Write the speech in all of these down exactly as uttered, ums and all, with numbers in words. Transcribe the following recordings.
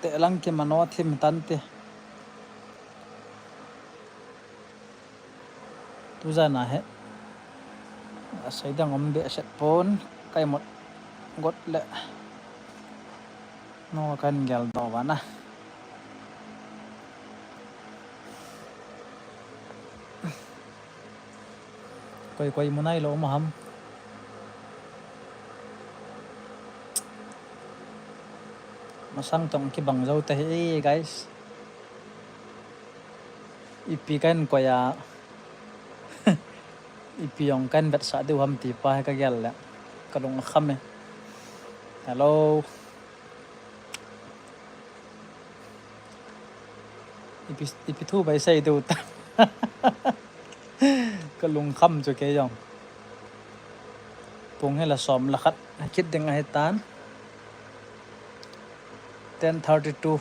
Te lang kimano thim tante. Tujan a he. Asei dang um behseh pon, kaimut got le. No kan gel doh vana. Koi koi mun a ilo um ham. Masang tong kibang jou tahih e, guys. Ipi kan koi a. Ipi jong kan vetsah diu ham ti pa hi ka gel le. Ka lung akham e. Hello. Ipi, ipi thu bai sei diu ta. Ka lungkham chu kei jong. Pung hi la som la khat kit ding ahi tan. Ten thirty-two.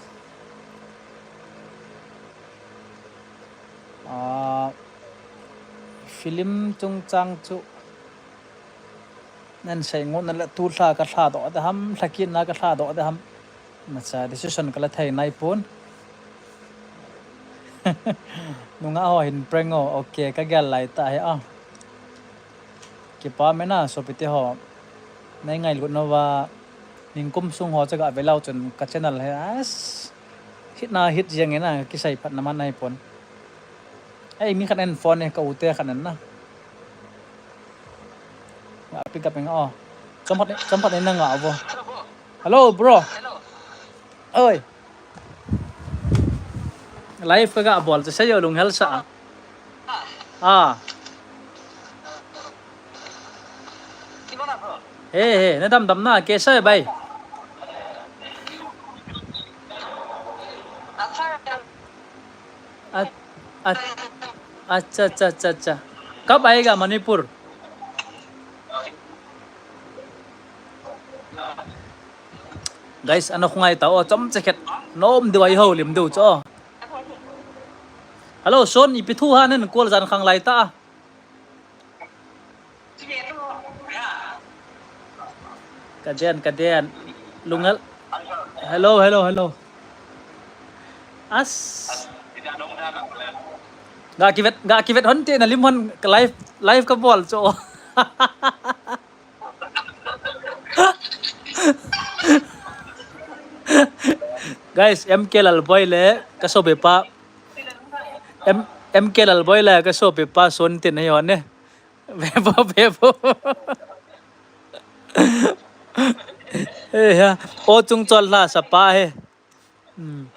Ah, film chungchang chu nan sei ngot na le tu lha ka lha doh de ham, lha kit na ka lha doh de ham. Macha decision ka la thei nai pon. Nunga ho hin prank o, okay, ka gel lai ta hi a. Kipa mena sopite ho. Nai ngailut nau va, ningkum sung ho cha ga ve lou chun ka channel hi as hit na hit jeng e na, kisei phat na man nai pon. Ei, mi khat in phone e, ka u te khat in na. Nga pick up e nga, oh. Chomkhat, chomkhat in na nga vo. Hello, bro. Oi. Live ka ga bol, cha sei o lunghel sa. Ah. He, he, na dam dam na, kaisa hai bhai? Ach-, ach-, acha, acha, acha, acha. Kab aayega Manipur? Guys, ana khungai ta o, chomcha khat. Nom diu ahi ho lim diu chu. Hello, son, ipi thu ha nan call jan khang lai ta. Ka den, ka den. Lunghel. Hello, hello, hello. As. Ga kivet, ga kivet hon te na lim hon live, live ka bol chu. Guys, M K Lalboi le ka sopipa. M-, M K Lalboi le ka sopipa Son tin ahi hon e. Vevo, vevo. Eh, ya. O chung chol la sapa he. Hmm.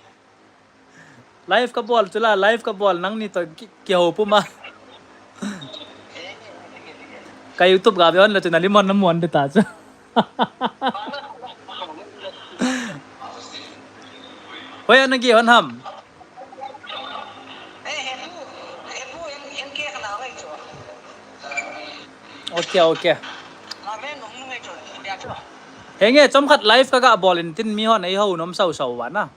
Live ka bol chu la, live ka bol nangni to ki, kihou puma. Ka YouTube ga ve hon le chu na lim hon na muan de ta chu. Hoi ana gi hon ham. Okay, okay. Henge, chomkhat live ka ga bol in tin mi hon ei ho nom sau sau va na.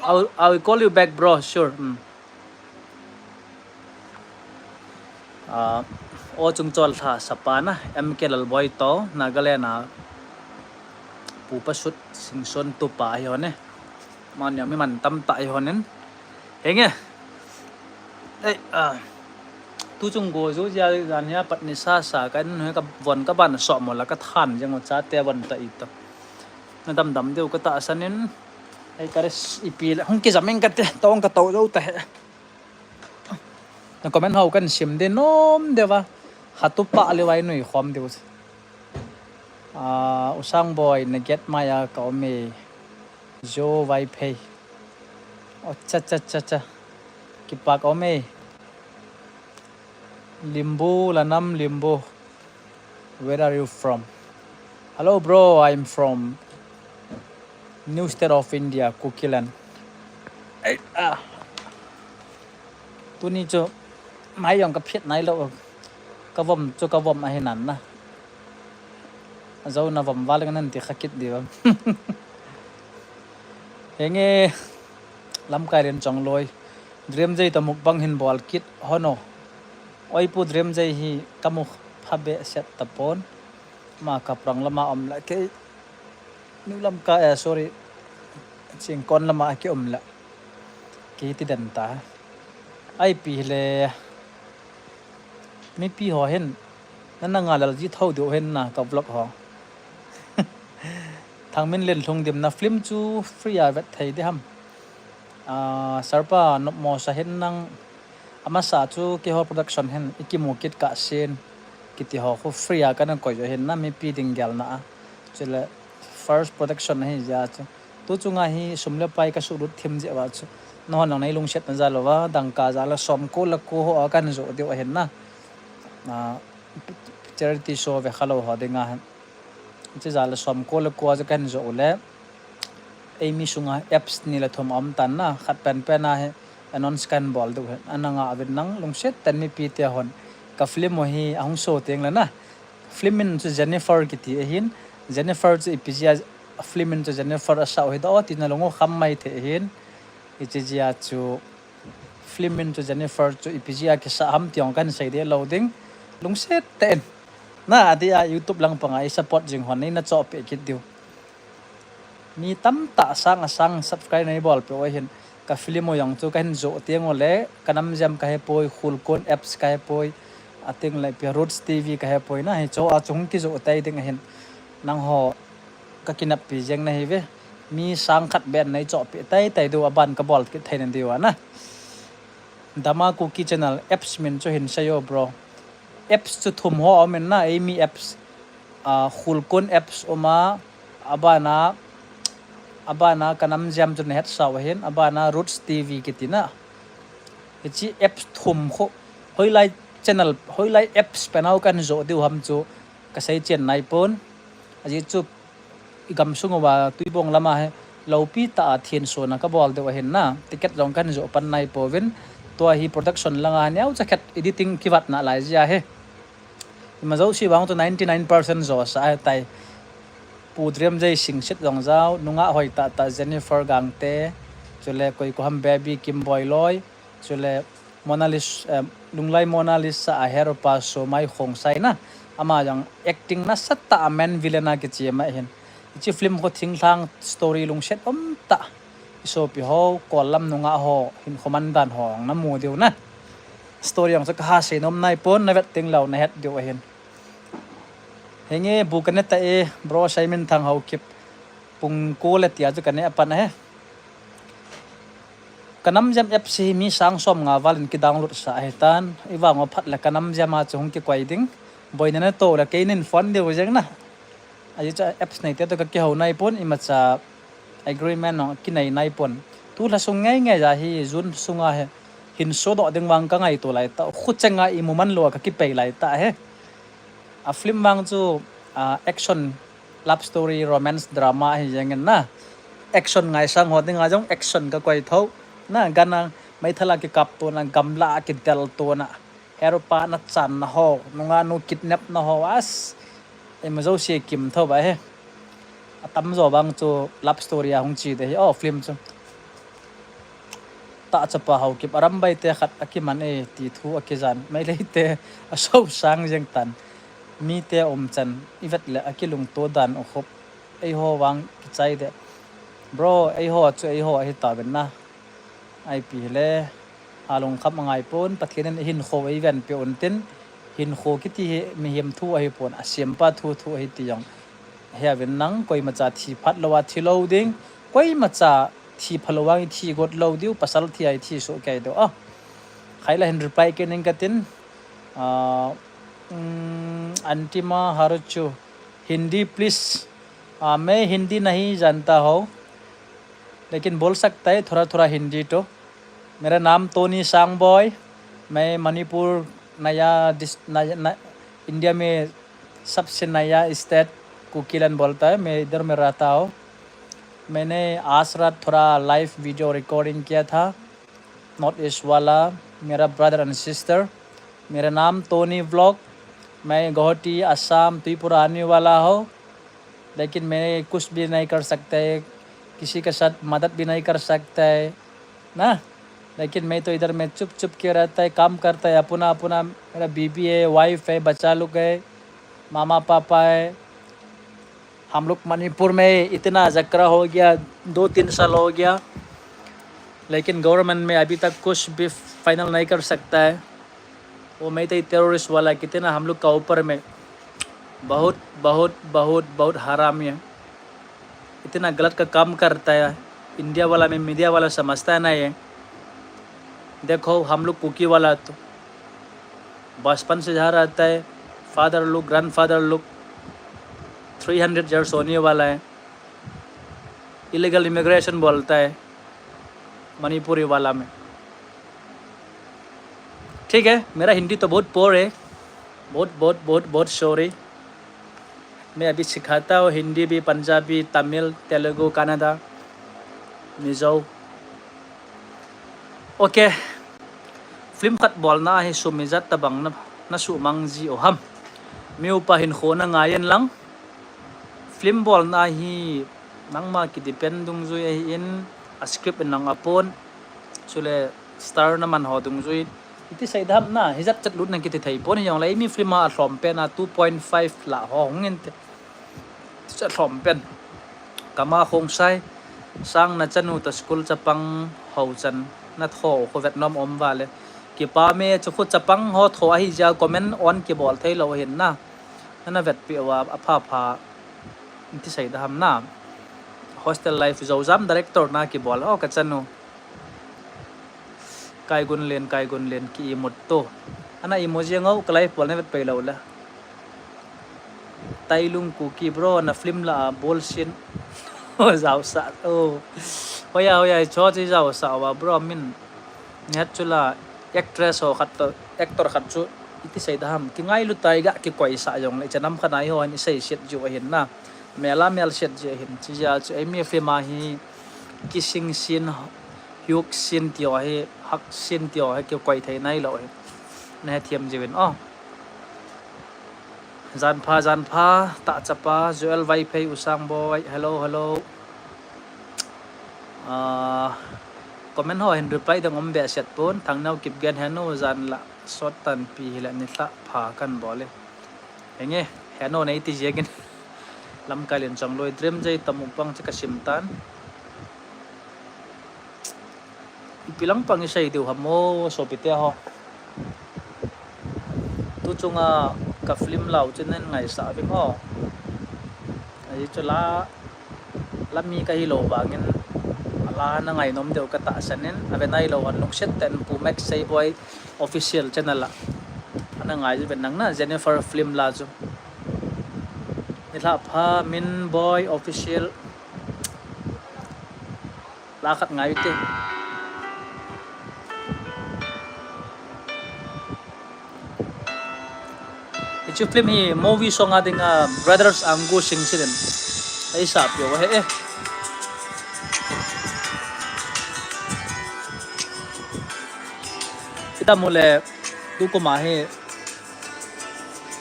I'll, I'll call you back, bro. Sure. Mm. Ah, o chung chol tha sapa na, M K Lalboi to, Nagaland a, Pu Pasut Singson tupa ahi hon e. Mani mi man tam ta ahi hon in. Henge. Ei, ah. Tu chung go ju jia jan hia pat ni sa sa ka in ka von ka ban so mo la ka than jeng o chate von ta i to. Na dam dam diu ka tahsan in. Ei ka res ipi le hung kijam ing ka te, tong ka to jou ta he. Na comment ho kan sim de nom de va. Hatu pa le vai nui khom diu. Ah, U Sangboi, na get mai a ka um e. Jo Vaiphei. Oh, cha, cha, cha, cha. Kipa ka um e. Limbu, la nam Limbu. Where are you from? Hello, bro. I'm from New State of India, Kukiland. Ei, ah. Tuni chu mai jong ka phiat nai lou. Ka vom chu ka vom ahi nan na. Ajou na vom val ngan ti kha kit di vam. Henge, lamkai len chong loi. Dream Jay to mukbang hin bol kit hon o. Oi pu Dream Jay hi ka mu pha behseh ta pon. Ma ka prang lama um la kei. Nulam ka, eh, sorry. Chingkon lama kium le. Kiti den ta. Ipi le. Mipi ho hin. Nana ngalal ji tho diu hin na ka vlog ho. Thangminlen Lhungdim na film chu free a vet thei ding ham. Ah, Sarpa nopmo sa hin nang. Amasa chu keiho production hin ikimu kit kah sin kiti ho khu free a kana koi u hin na mipi ding gelna a. Chule first production ahi jeh a chu. Tu chunga hi sum le pai ka suhlut thim jeh uva chu. Nahon nang nei lungsetna jal uva, dangka jal a som ko le ko ho a kana joh diu ahin na. Ah, charity show ve khalou ho dinga hin. Chu jal a som ko le ko a chu kana joh u le. Eimi sunga apps ni le thum a um tan na, khat penpen a hi announce kana bol diu hin, ana ngah uvin nang lungset tah in mipi te hon ka film u hi ahung show teng le na. Film min chu Jennifer kiti ahin, Jennifer chu ipi jeh a film min chu Jennifer asah u hi doh tina lung u kham mai thei ahin, hiche jeh a chu film min chu Jennifer chu ipi jeh a kisah ham ti jong kana sei deh lou ding, lungset tah in. Na, adeh a YouTube lang panga i support jing hon neina chohpeh kit diu. Mi tamtah sang asang subscribe nei bolpeh u ahin. Ka film u jong chu kahin joh teng u le, Ka Nam Jam kahepoi, Khulkon Apps kahepoi, ateng le ipi Roots T V kahepoi na, hicho a chu hung kijoh tei ding ahin. Nangho ka kineppi jeng nahiuve. Mi sang khat beh nei chohpeh tei tei diu aban ka bol kit thei na diu a na. Dama Kuki Channel apps min chu hin sei o bro. Apps chu thum ho um in na, eimi apps, ah, Khulkon apps um a, abana, abana Ka Nam Jam chu na hetsau ahin, abana Roots T V kiti na. Hiche apps thum khu, hoilai channel, hoilai apps pen a kana joh diu ham chu ka seichen naipon. Ajeh chu i gamsung uva Tuibong lama hi loupi tah a thensona ka bol diu ahin na, ticket jong kana joh pan naipouvin, tua hi production langa neocha khat editing kivat nalai jeh ahi. Ima jouse vang chu ninety nine percent joh sa ahitai. Pu Dream Jai Singsit jong jao, nungah hoi tah tah Jennifer Gangte, chule koi ko ham Baby Kimboi Loi, chule Mona Lis-, eh, Lunglai Mona Lisa a hero pa Somai Khongsai na, ama jong acting nasatah a main villain a kichai ma hin. Hiche film khu thinglhang story lungset um tah. I sopi ho, Kollam nungah ho, hinkho man dan ho, namu diu na. Story jong chu kaha sei nom naipon, na vet teng leu na het diu ahin. Henge, bu ka ne ta e, bro Simon Thang Haokip. Pung ko le tia chu ka ne a pan ahi. Ka Nam Jam apps hi mi sang som nga val in ki download sa ahi tan. I vang u phat le Ka Nam Jam a chu hung kikoi ding. Boina na to le kei nin phone diu jeng na. Ajeh chu apps nei te to ka kihou naipon, imacha agreement jong kinei naipon. Tu lha sung ngei ngei ja hi June sunga hi hin sodoh ding vang ka ngaito lai ta. Khuchenga imu man lou a ka kipei lai ta ahi. A film vang chu, ah, action, love story, romance, drama ahi jeng in na. Action ngaisang ho dinga jong action ka koi tho. Na, gana meithal a kikap tona, gamla a kidel tona. Hero pa na channa ho, nungah nu kidnap na ho, as. Ima jouse kim tho ba he. Atamjo vang chu love story a hung chi ding ahi, oh, film chu. Tahchapa Haokip, Arambai te khat akiman e, ti thu akijan. Meitei te asou sang jeng tan. Mite umchan, i vet le akilungto dan u khop. Eiho vang kichai deh. Bro, eiho chu eiho ahi tauvin na. Ipi le, alungkham angai pon, Pathen in hinkho eiven peh un tin, hinkho kiti hi mihem thu ahi pon, asempa thu thu ahi ti jong. He uvin nang, koimacha thi phat lou a thi lou ding, koimacha thi phalou vang i thi got lou diu, pasal thi a i thi soh kei diu. Ah, khai la hin reply kei ning katin, ah, mm, Antima Haruchu, Hindi please. Ah, मैं हिंदी नहीं जानता हूँ, लेकिन बोल सकता है थोड़ा थोड़ा हिंदी तो। मेरा नाम टोनी सांगबॉय। मैं मणिपुर नया डिस-, नया, न-, इंडिया में सबसे नया स्टेट कुकीलैंड बोलता है। मैं इधर में रहता हूँ। मैंने आज रात थोड़ा लाइव वीडियो रिकॉर्डिंग किया था नॉर्थ ईस्ट वाला, मेरा ब्रदर एंड सिस्टर। मेरा नाम टोनी व्लॉग। मैं गुवाहाटी, असम, त्रिपुरा आने वाला हूँ। लेकिन मैं कुछ भी नहीं कर सकता है, किसी के साथ मदद भी नहीं कर सकता है ना। लेकिन मैं तो इधर में चुप चुप के रहता है, काम करता है, अपना अपना, मेरा बीबी है, वाइफ है, बच्चा लोग है, मामा पापा है। हम लोग मणिपुर में इतना झगड़ा हो गया, दो तीन साल हो गया, लेकिन गवर्नमेंट में अभी तक कुछ भी फाइनल नहीं कर सकता है। वो मेइतेई टेररिस्ट वाला कितना हम लोग का ऊपर में बहुत बहुत बहुत बहुत हरामी है, इतना गलत का काम करता है। इंडिया वाला में मीडिया वाला समझता है ना ये। देखो हम लोग कुकी वाला तो बचपन से जहाँ रहता है, फादर लोग, ग्रैंडफादर लोग, थ्री हंड्रेड ईयर्स होने वाला है। इलीगल इमिग्रेशन बोलता है मणिपुरी वाला में। ठीक है, मेरा हिंदी तो बहुत पुअर है, बहुत बहुत बहुत बहुत सॉरी। मैं अभी सिखाता हूँ हिंदी भी, Punjabi, Tamil, Telugu, Kannada, Mizo. Okay, film khat bolna hi sum ijat tabang na, na sumang ji o ham. Mi upa hin kho na ngai in lang. Film bolna hi nangma kidepend dungjui ahin, a script in nang apon, chule star na man ho dungjui. Iti sei dam na, hijat chat lut na kiti thei pon, hijongle eimi film a lhom pen a two point five lah ho hung inte. Cha lhom pen. Kama Khongsai, Sang na chanu ta school chapang ho chan na tho khu vet nom um vale. Kipa me chu khu chapang ho tho ahi jeh a comment on kibol thei lou hin na. Nana vetpi uva apha pha. Iti sei dam na. Hostel Life Zojam director na kibol o ka chanu. Kaigunlen, Kaigunlen, ki imut to. Ana emoji ngau, ka live bol na vet pai lou la. Tailung Kuki bro, na film lah a bol sin. O, jaosah. O. Hoiya, hoiya, cho chi jaosah uva bro, min. Ngat chu la actress ho khat to, actor khat chu iti sei dam. Kingailu tai ga kikoisah jongle, ichan ham khat a hi ho hin isei siat jiu ahin na. Mel a mel siat ji ahin. Chi jeh a chu eimi film a hi kissing scene, hug scene ti ho hi, hug scene ti ho hi kikoi thei nai lou hi. Na hethem jiuvin o. Jan pha, jan pha, Tah Chapa, Joel Vaiphei, U Sang Boi, hello, hello. Ah, comment ho hin reply ding um behseh pon, Thangneo Kipgen, henu jan la sot tanpi hile nilhah pha kan bol e. Henge, henu nei ti jeh in. Lamkai Lenchongloi, Dream Jay, Tamukbang chu ka sim tan. Ipi lang pang isei diu ham o, sopite ho. Tu chunga ka film lau chu nen ngaisah ving o. Ahi chu la, la mi ka hilou vangin, ala na ngainom diu ka tahsan in, ave nailou a lungset tah in Pu Max Seiboi Official channel a. Ana ngai uvin nang na, Jennifer film la chu. Nilhah pha Min Boi Official. La khat ngai ute. Hiche film hi movie song a dinga Brothers Angu Singh sinin eisah peh u ahi e. Idam u le, tukum a hi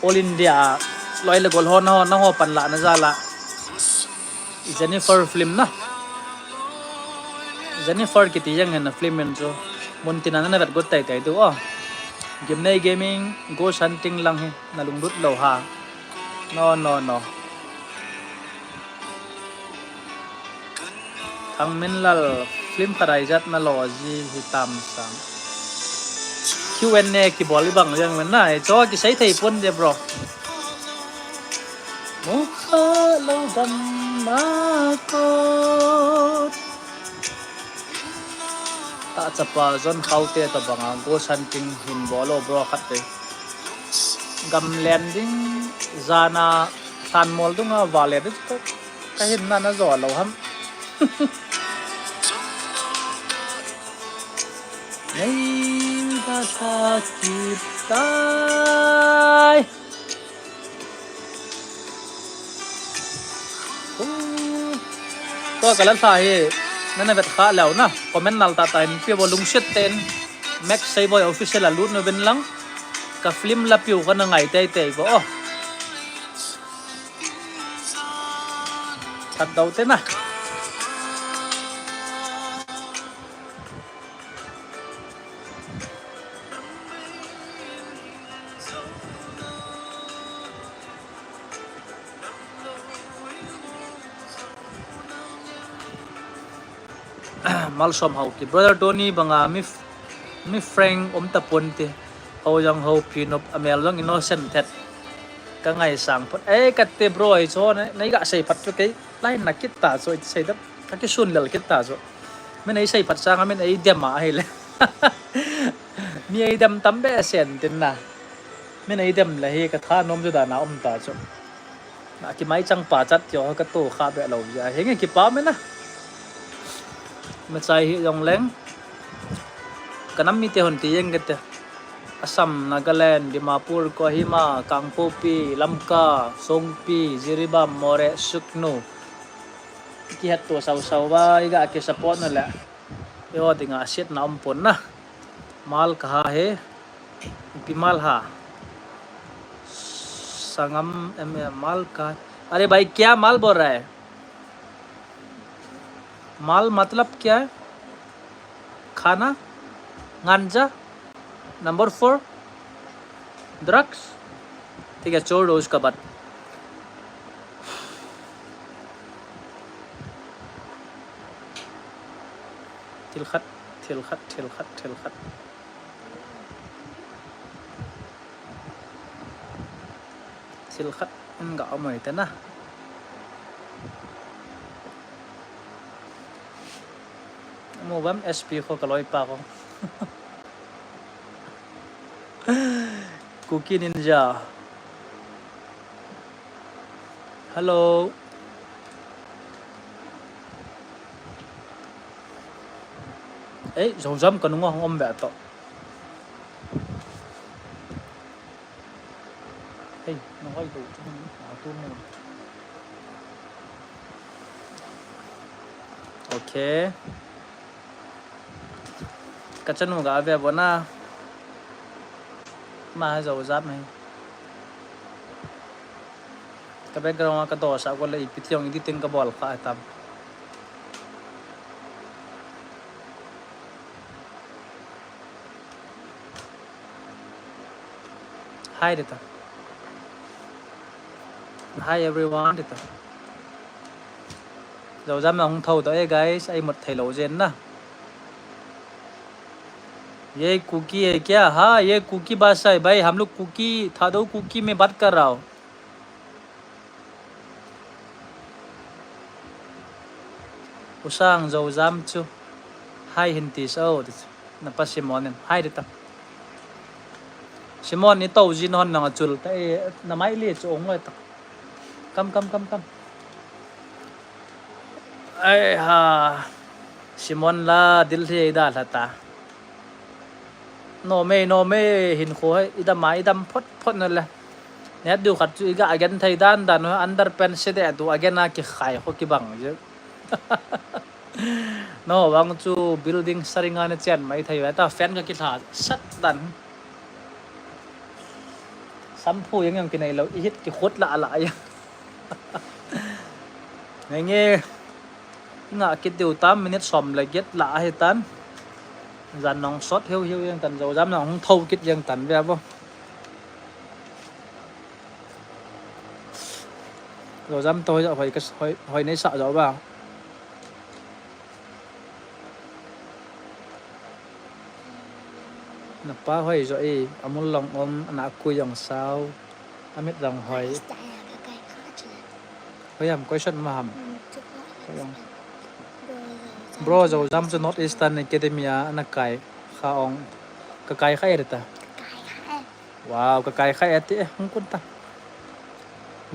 All India loi le gol ho na ho, na ho panlah na jal a Jennifer film na. Jennifer kiti jeng hen na film in chu. Muntina nana vet got tai tai tu o. Gimnei Gaming, Ghost Hunting lang hi na lunglut lou ha. No, no, no. Thangminlal film khat a ijat na lo ji hi tam sang. Q and A kibol ibang jeng men na, e cho kisei thei pon de bro. Mukha lo gam ma ko. Tah Chapa John Khaute tabang a Ghost Hunting hin bol o bro khat te. Gamlen ding, jana thanmol dunga vale ding ka, ka hinna na jo lou ham. Nei da sa kitai. Tua ka la lha hi, nana vet kha leu na, comment nal tah tah in pe bo lungset tah in, Max Seiboi Official a lut uvin lang, ka film la piu kana ngai tei tei bo o. That dau te na. Malsom Haokip. Brother Tony banga mi, mi frank um tapon te. Hou jong hou, phi nop, amel jong innocent thet. Ka ngaisang phot. Ei, kate bro, ei chu na, nei ga sei phat chu kei. Lai na kit ta chu, sei ta. Ka kisun lel kit ta chu. Min ei sei phat sanga min ei dem a ahile. Mi ei dem tam behseh in tin na. Min ei dem le hi ka thanom chu dan a um ta chu. Na kimai chang pa chat kio ka to kha be lo ja. Henge, kipa me na. Ma chai hi jong leng. Ka nam mite hon ti jeng kate. Assam, Nagaland, Dimapur, Kohima, Kangpokpi, Lamka, Songpi, Jiribam, Moreh, Sugnu. Kihet to sau sau va, i ga ki support na le. Eiho dinga sietna um pon na. Mal ka ha he. Ipi mal ha. Sangam em, em, mal ka. अरे भाई, क्या माल बोल रहा है? माल मतलब क्या है? खाना, गांजा, नंबर फोर, ड्रग्स। ठीक है, छोड़ दो उसका बात। Thil khat, thil khat, thil khat, thil khat. Thil khat in ga um mai te na. Mu bam S P kho ka loipa kho. Kuki Ninja. Hello. Ei, Zozam ka nunga hong om be to. Hey, no hoi do, tu mo. Okay. Ka chanu ga ave bo na. Ma ha Zozam mai. Ka background ka do sa ko le ipi tiong editing ka bol kha tam. Hi, Rita. Hi, everyone, Rita. Zozam na hung thou to, eh, guys, ai mut thei lo jen na. ये कुकी है क्या? हाँ, ये कुकी भाषा है भाई, हम लोग कुकी, थाडो कुकी में बात कर रहा हूँ। U Sang, Zozam chu hi hin ti so, ti chu. Na pa Simon in hi ti ta. Simon, i to jin hon nang a chul ta e, na mai le chu ong loi ta. Kam, kam, kam, kam. Ai ha. Simon la Delhi da la ta. Nom e, nom e, hinkho hi, i dam a, i dam phot phot na le. Neh diu khat chu i ga a gen thei dan dan, underpant se de tu a gen a kikhai kho kibang je. No, vang chu building saringa na chen mai thei ve ta, fan ka kilha sat dan. Shampoo jeng jeng kinei lou, i hit kikhut la la jeng. Nge nge. Nga kit diu tam, minute som le get la ahi tan. Jan nong sot hiu hiu jeng tan, Zozam nong hung thou kit jeng tan ve vo. Zozam to hoi, hoi, hoi nei sa jo ba. Na pa hoi jo e, a mul long um, ana kui jong sao, a mit jong hoi. Hoi ham, question ma ham. Hoi jong. Bro, Zozam chu North Eastern Academy a ana kai kha ong. Ka kai kha e ta. Wow, ka kai kha e ti e, hung kun ta.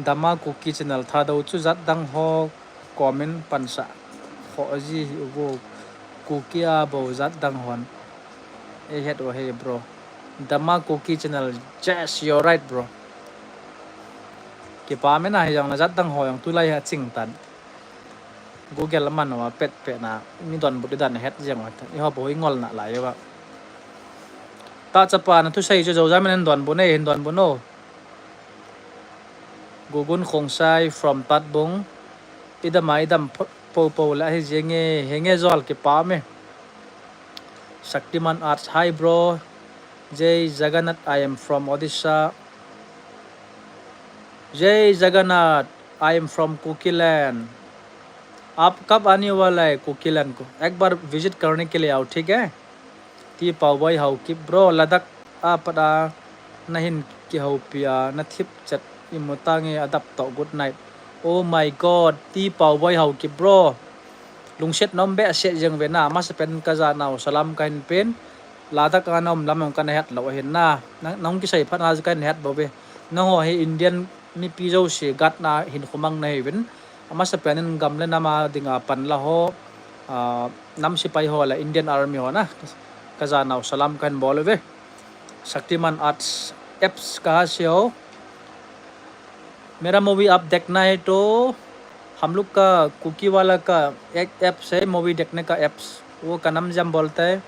Dama Kuki channel Thadou chu jat dang ho comment pansa kho ji hi uvo. Kuki a bou jat dang hon. E het o he, bro. Dama Kuki channel, yes, you're right, bro. Kipa me na hi jong na jat dang ho jong tulai ha ching tan. Google a man uva pet pet na, mi donbut dan het jeng uva. I ho bou i ngol na lai uva. Ta chapa na thusei chu Zozam in donbut nei, hin donbut no. Gugun Khongsai from Tatbung. I dam a, i dam po po le ahi jeng e, henge jol kipa me. Shaktiman Arts, hi bro. Jai Jagannath, I am from Odisha. Jai Jagannath, I am from Kukiland. आप कब आने वाला है कुकीलैंड को? एक बार विजिट करने के लिए आओ, ठीक है? T Paoboi Haokip, bro, Ladakh आ पड़ा नहीं कि हो पिया, न थिप चट इमुतांगे अदब तो, good night. Oh my God, T Paoboi Haokip, bro. Lungset nom behseh jeng ve na, amasapen ka janau salam kahin pen. Ladakh a na um lam jong kana het lou ahin na. Nang, nang kisei phat na kahin het bou ve. Nangho hi Indian mipi jouse gatna hinkho mang nahiuvin. Amasapen in gam le nam a dinga panla ho, ah, nam sepai ho le Indian Army ho na. Ka janau salam kahin bol uve. Shaktimaan arts apps कहाँ से हो? मेरा मूवी आप देखना है तो हम लोग का कुकी वाला का एक एप्स है, मूवी देखने का एप्स, वो कनमजम बोलता है,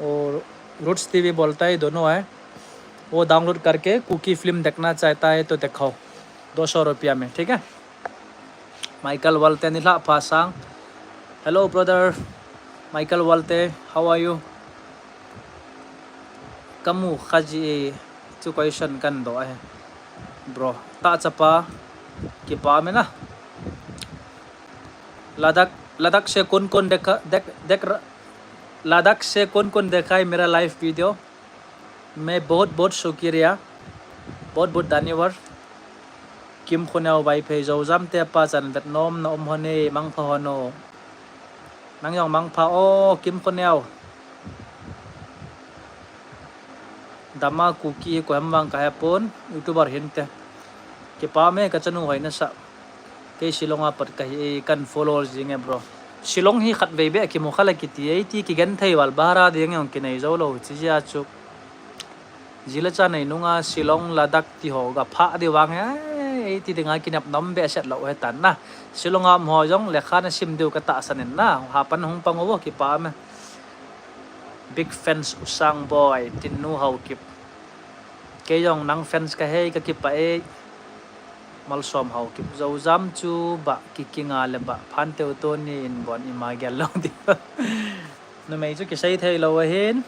और रूट्स टीवी बोलता है, दोनों है। वो डाउनलोड करके कुकी फिल्म देखना चाहता है तो दिखाओ, दो सौ रुपया में, ठीक है? Michael Walte, nilhah pha sang. Hello, brother. Michael Walte, how are you? Kamu khaji chu question kahin doh ahi, bro. Tahchapa, kipa me na. Ladakh, लद्दाख से कौन कौन देखा, देख, देख र-, लद्दाख से कौन कौन देखा है मेरा लाइव वीडियो? मैं बहुत बहुत शुक्रिया, बहुत बहुत धन्यवाद. Kim Khoneo Vaiphei, Zouzam te pa chan vet nom na um hon e, mangpha hon o. Nang jong mangpha o, Kim Khoneo. Dama Kuki hi koiham vang kahepon, YouTuber hinte. Kipa me, kachanu hoina sa. Kei Shillong a pat kahi e, kahin follow jing e, bro. Shillong hi khatvei beh kimu kha le kiti e, ti kigenthei val, bhara ding jong kinei jou lou, chijeh a chu. Ji le cha nei nunga Shillong, Ladakh ti ho ga phah diu vang e, ei ti dinga kinep nom behseh lou hitan na. Shillong a um ho jong lekha na sim diu katahsan in na. Hapan hung pang uvo, kipa me. Big fans U Sang Boy, Tinnu Haokip. Kei jong nang fans kahi, kakipah e. Malsom Haokip, Zouzam chu bah kikinga le bah, Phanteu Tony in bon ima gel lou di. Numei chu kisei thei lou ahin.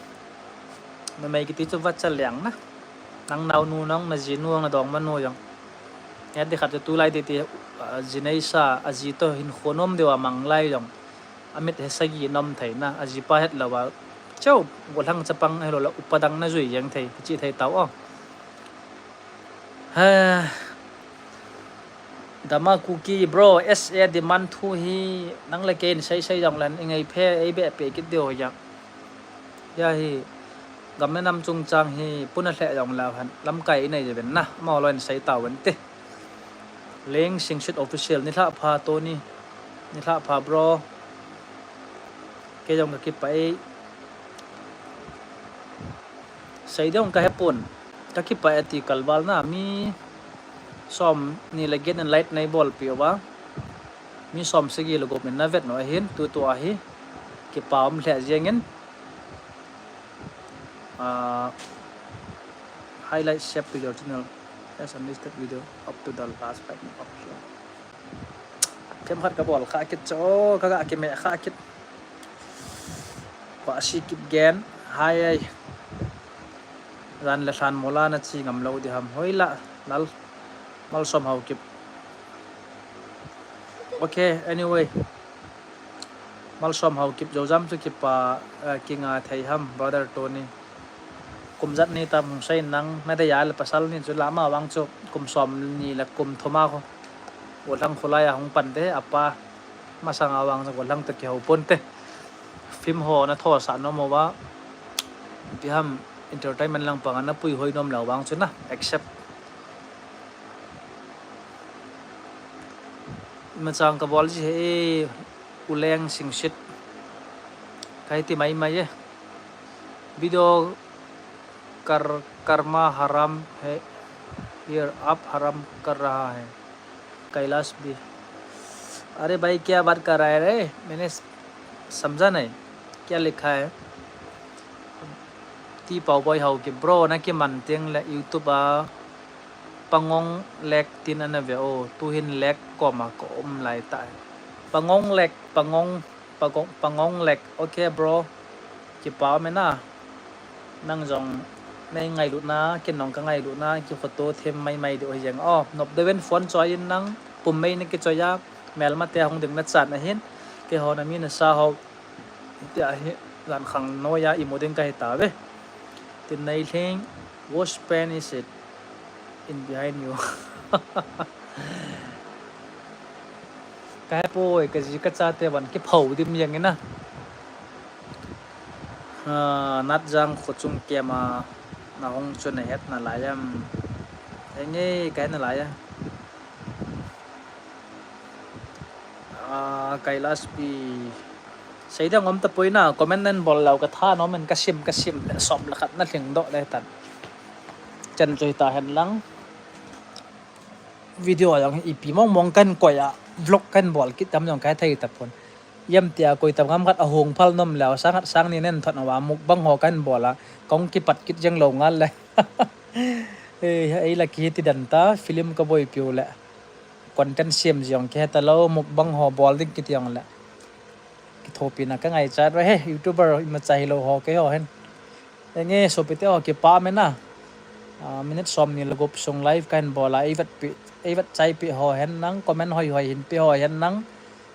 Numei kiti chu vacha leng na. Nang naonu, nang najinu, nadongmanu jong. Hiti khat chu tulai titi, ah, ji neisa, aji toh hinkho nom diu a mang lai jong. Amit he sagi nom thei na, ajipa het lou a. Cheu, golhang chapang helou le upa dang najui jeng thei, kichi thei tau o. Ha. Dama Kuki, bro, S A demand thu hi nang le kei in sei sei jong len, i ngei phe, ei beh pe kit diu ho jang. Hia hi, gam le nam chungchang hi, puna lheh jong leu hen, lamkai i nei je ven na, amaho loi in sei tau ven te. Leng Singsit Official, nilhah pha Tony, nilhah pha bro. Kei jong kakipah e. Sei ding kahepon. Kakipah e ti kalval na, mi som ni le get in like nei bolpeh uva. Mi som sagi le gup in navet nau ahin, tutua hi. Kipa um lheh jeng in. Ah, highlight save to your channel as unlisted video up to the last five minutes. Themkhat kabol kha kit chu, kaga kime kha kit. Vahsi Kipgen, hai ai. Jan le lhan mola nache ngam lou di ham, hoila, lal. Malsom Haokip. Okay, anyway. Malsom Haokip, Zouzam chu kipa, eh, kinga thei ham, brother Tony. Kum jat ni tam hung sei nang, nadei a le pasal ni chu lama vang chu kum som ni le kum thum a kho. Golhang kholai a hung pan te, apa masang a vang chu golhang toh kihou pon te. Film ho nathosa nom uva. Ipi ham entertainment lang panga napui hoi nom lou vang chu na, accept. Machang kabol ji he, U Leng Singsit. Kahi ti mai mai e. Video कर, कर्मा हराम है, ये आप हराम कर रहा है, कैलाश भी। अरे भाई, क्या बात कर रहा है रे? मैंने स-, समझा नहीं, क्या लिखा है? T Paoboi Haokip, bro, nakiman teng le YouTube a Pangong Lake tin ana ve o, tuhin lake koma ka um lai tai. Pangong Lake, Pangong, Pangong, Pangong Lake. Okay, bro. Kipa me na. Nang jong nei ngailutna, ken jong ka ngailutna, kikhoto them mai mai diu hi jeng. O, nop deuin phone choi in nang, pum mei na kichoi a. Melmate hung ding nachan ahin. Keiho na mi nasa ho. Tia hi jan khang noiya imu ding kahi tauve. Tin nei lhing, whose pen is it in behind you? Kahe poi, kaji kachate vang kipho dim jeng ina. Ah, Natjang Khochung kema nahung chu nahet nalai em? Henge, kahe nalai a. Ah, Kailash P. Seiding um tapoi na, comment nan bol lou katha nom in kasim, kasim le som le khat nalhing doh le tan. Chan chu hita hen lang. Video jong ipi mong mong kan koi a, vlog kan bol kit tam jong kathei tapon. Ijemtia koi tam ngam khat ahung phal nom lou, sang khat sang ni nen thot na va mukbang ho kan bol a, kong kipat kit jeng lou ngal le. Eh, ei la kiti dan ta, film kaboipiu le. Content sem jong kihe talou, mukbang ho bol ding kiti jong le. Kithopina kangaichat uve, YouTuber imacha hilou ho keiho hin. Henge, sopite ho kipah mena. Ah, minute som ni le gup sung live kahin bol a, eivet pi, eivet chaipi ho hen lang, comment hoi hoi hinpe ho hen lang.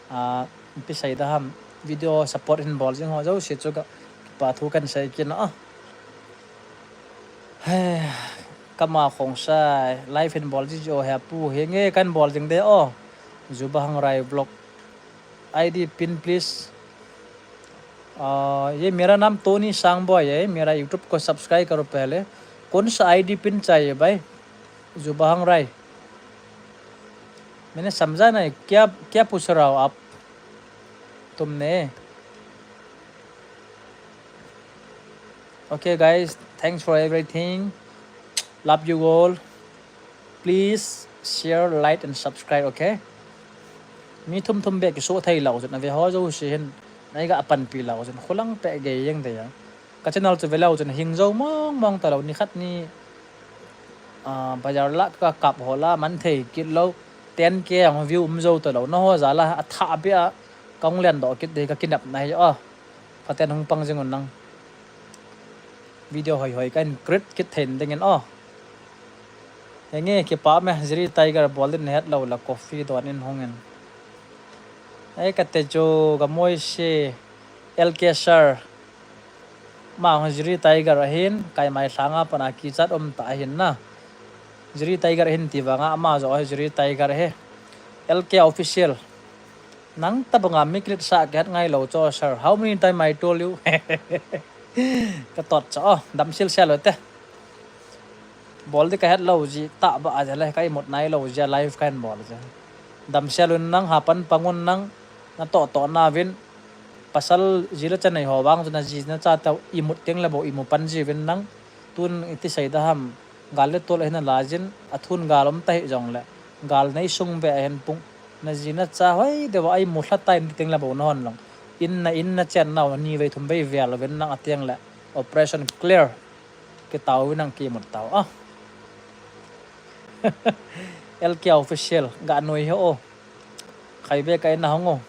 Ah, ipi seida ham, video support hin bol jing ho jouse chu ka, kipa thu kan sei kit na a. He, kama Khongsai, live hin bol ji jo he pu, henge kan bol jing de o. Juba Hangrai vlog. ID pin please. आ, ये मेरा नाम टोनी सांगबो है, मेरा YouTube को सब्सक्राइब करो पहले। कौन सा आईडी पिन चाहिए भाई? जुबा हंगराई। मैंने समझा नहीं, क्या, क्या पूछ रहा हो आप, तुमने? Okay, guys, thanks for everything. Love you all. Please share, like and subscribe, okay? Mi thum thum beh kisoh thei lou chun, ave ho jouse hin, neiga panpi lou chun, kholang peh gei jeng thei a. Ka channel chu ve lou chun, hing jou mong mong talou, ni khat ni, ah, bazar la ka kap ho la, man thei kit lou, ten K ang view um jou talou, nangho jal a, athah beh a, kong len doh kit ding ka kinepna hi a. Pathen hung pang jing un lang. Video hoi hoi kahin create kit thei ding in o. Henge, kipah me, Jiri Tiger bol din het lou la coffee don in hung in. Ei, kate chu, ka moi si, L K sir. Ama hung Jiri Tiger ahin, Kaimai lhanga pat a kichat um ta ahin na. Jiri Tiger ahin ti vanga, ama jo hi Jiri Tiger hi. L K official. Nang tabanga mi kiletsah kihat ngai lou cho, sir. How many time I told you? Ka tot cha, oh, damsel sel u te. Bol di ka het lou ji, tah ba a jale, ka imut nai lou ji, live kahin bol ji. Damsel un nang, hapan pang un nang, natoh toh nauvin. Pasal ji le cha nei ho vang chu naji nacha teu imut teng le bou imu pan jiuvin nang. Tun iti seida ham. Gal le tol ahin alai jin, athun gal um ta hih jongle, gal nei sung ve ahin pung, naji nacha hoi deuva a imu lha ta in teng le bou nahon lang. In na in nachen nau, ni vei thum vei vel uvin nang atiang le, operation clear. Kitao uvin nang kimut tao a. L K official, ga noi ho o. Khai be ka in na hong o.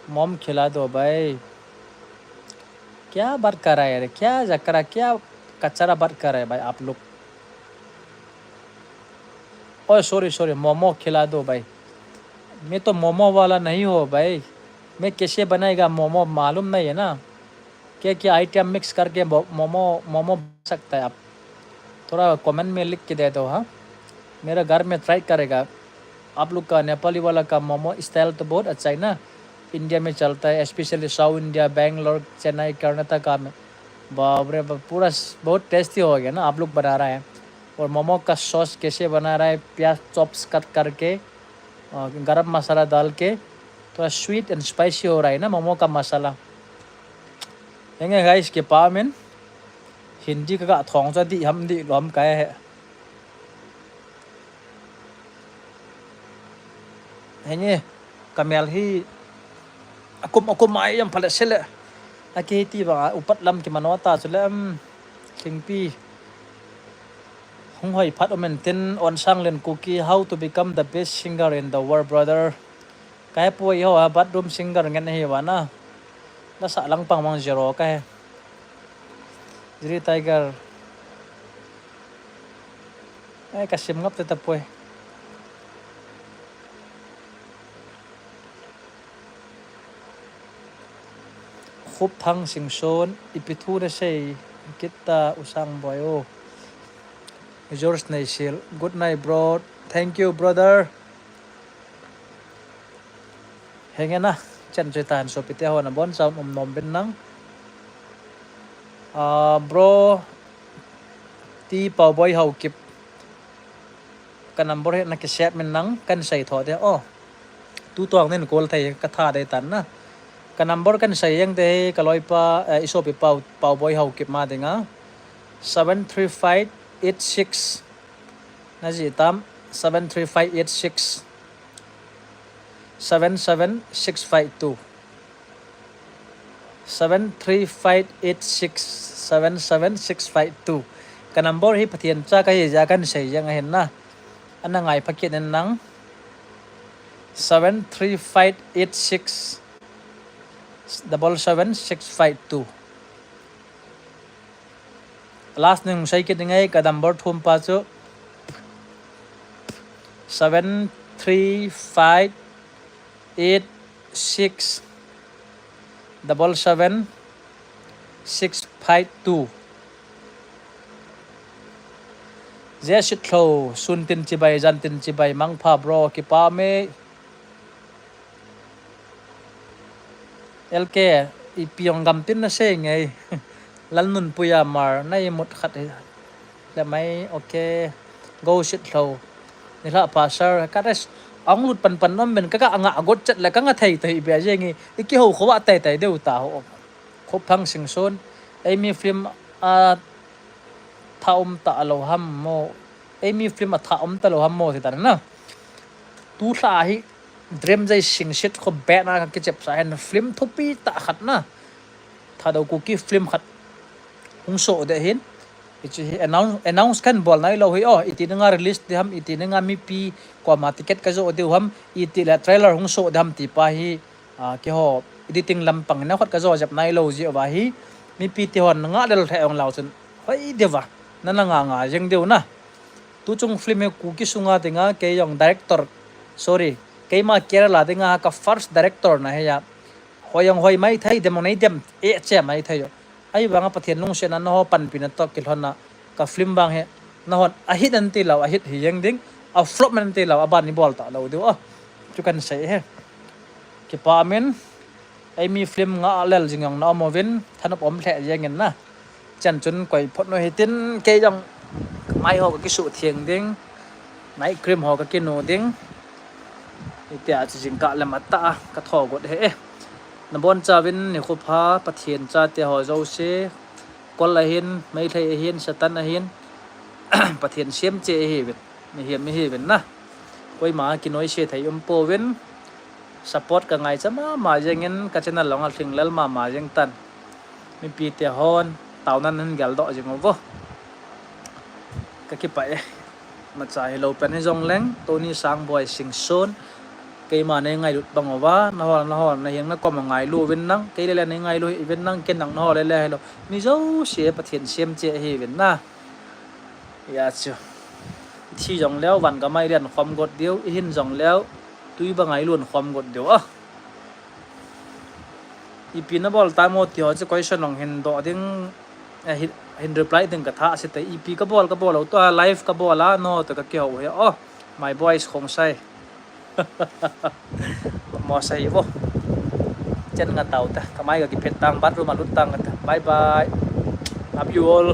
Mom khila do bhai. क्या बात कर रहा है रे? क्या जकरा, क्या कचरा बात कर रहा है भाई आप लोग? ओए, सॉरी, सॉरी, मोमो खिला दो भाई। मैं तो मोमो वाला नहीं हो भाई। मैं कैसे बनाएगा मोमो मालूम नहीं है ना। क्या क्या आइटम मिक्स करके मो-, मोमो, मोमो बना सकता है आप? थोड़ा कमेंट में लिख के दे दो, हाँ। मेरा घर में ट्राई करेगा। आप लोग का नेपाली वाला का मोमो स्टाइल तो बहुत अच्छा है ना, इंडिया में चलता है, स्पेशली साउथ इंडिया, बैंगलोर, चेन्नई, कर्नाटका में। बाप रे बाप, पूरा स-, बहुत टेस्टी हो गया ना, आप लोग बना रहा है। और मोमो का सॉस कैसे बना रहा है, प्याज चॉप्स कट करके, अ, गरम मसाला डाल के, थोड़ा स्वीट एंड स्पाइसी हो रहा है ना मोमो का मसाला। Henge guys, kipah men, Hindi ka ga thong cha di ham di lom kai he. Henge, ka mel hi akum akum ai jam phalet sele. Aki ti ba upat lam kimano ta chule, um, thingpi. Hung hoi phat um en tin, Onsanglen Kuki, how to become the best singer in the world, brother. Ka he poi, ho a bathroom singer ngen ahi vana. Nasa lang pang mang zero ka he. Jiri Tiger. Eh, ka sim ngap te tapoi. Khupthang Singson, ipi thu nasei kit ta u Sangboi u. George Neisil, good night bro. Thank you brother. Henge na, chan chu tan sopite ho nabonchauvin um nom uvin nang. Ah, bro, T Paoboi Haokip. Ka number hi na kisave min nang, kan sei tho te. Oh. Tu tuang nin call thei ka tha dei tan na. Ka number kan sei jeng te hi ka loipa, eh, i sopi Pau, Paoboi Haokip ma dinga. Seven three five eight six. Na ji tam, seven three five eight six. Seven seven six five two. Seven three five eight six seven seven six five two. Ka number hi Pathen cha ka hi jeh a kan sei jeng ahin na. Ana ngai pha kit in nang. Seven three five eight six double seven six five two. Last ning sei kit ngai, ka number thum pa chu seven three five eight six double seven six five two. Jeh a Sitlo, sun tin chibai, jan tin chibai, mangpha bro, kipah e. L K, ipi jong gam tin nasei nge. Lalnunpuia Mar, na imut khat hi. Le mai, okay. Go Sitlo. Nilhah pha sir, ka res. Ahung lut panpan nom uvin ka ka nga agot chet le ka nga thei thei bia jeng e. I kihou khova tai tai deu ta ho. Khupthang Singson. Eimi film a tha um ta lou ham mo. Eimi film a tha um ta lou ham mo ti ta na. Tu lha hi Dream Jai Singsit kho beh na ka kichep sa hen film thupi tah khat na. Thadou Kuki film khat hung so de hin. Hiche hi announce, announce kan bol nai lou hi o. Iti dinga release ding ham, iti dinga mipi koma ticket ka jo diu ham, iti le trailer hung so ding ham ti pa hi, ah, keiho editing lampang na khat ka jo jep nai lou ji uva hi. Mipi te hon nga lel thei ong lau chun hoi deuva. Na na nga nga jeng deu na. Tuchung film hi Kuki sunga dinga, kei jong director, sorry, keima Kerala dinga ka first director na hi a. Hoi jong hoi mai thei, dem jong nei dem, eh, che mai thei jo. Ahivanga Pathen lungsetna nangho panpina toh kilhonna ka film vang hi, nanghon a hit nan ti lou, a hit hi jeng ding, a flop nan ti lou, aban ni bol ta lou diu a. Chu kan sei hi. Kipah min, eimi film nga lel jing jong na um uvin, thanop um lheh jeng in na. Chan chun koi phot nu hitin, kei jong mai ho ka kisu thieng ding, night cream ho ka kinu ding. Hitia chu jingkah le matah a ka tho got hi e. Nabonchauvin nikho pha, Pathen chate ho jouse, Kol ahin, Meitei ahin, Satan ahin, Pathen semche ahiuvin, mihem ihiuvin na. Koima kinoise thei um pouvin, support ka ngaicha mama jeng in, ka channel jong alhing lel mama jeng tan. Mipi te hon, taona nahin geldoh jing uvo. Ka kipah e. Imacha hilou pen hijong leng, Tony Sangboi Singson, keima nei ngailut bang uva, nahon, nahon, nahiang nakom a ngailu uvin nang, kei le le nei ngailu uvin nang, ken nang naho le le hilou. Mi jouse Pathen semche ahiuvin na. Hia chu. Thi jong leu, van gamai lian khom got diu, ihin jong leu, tui bang a ilun khom got diu a. Ipi nabol tam o ti ho chu question jong hin doh ding, eh, hin, hin reply ding ka tha ase te, ipi kabol, kabol lou tua, live kabol a, no, to ka kihou hi. Oh, my boys, Khongsai. Mo sai vo. Chen nga tau ta, kamai ka kiphet tang, bathroom a lut tang ta. Bye bye. Love you all.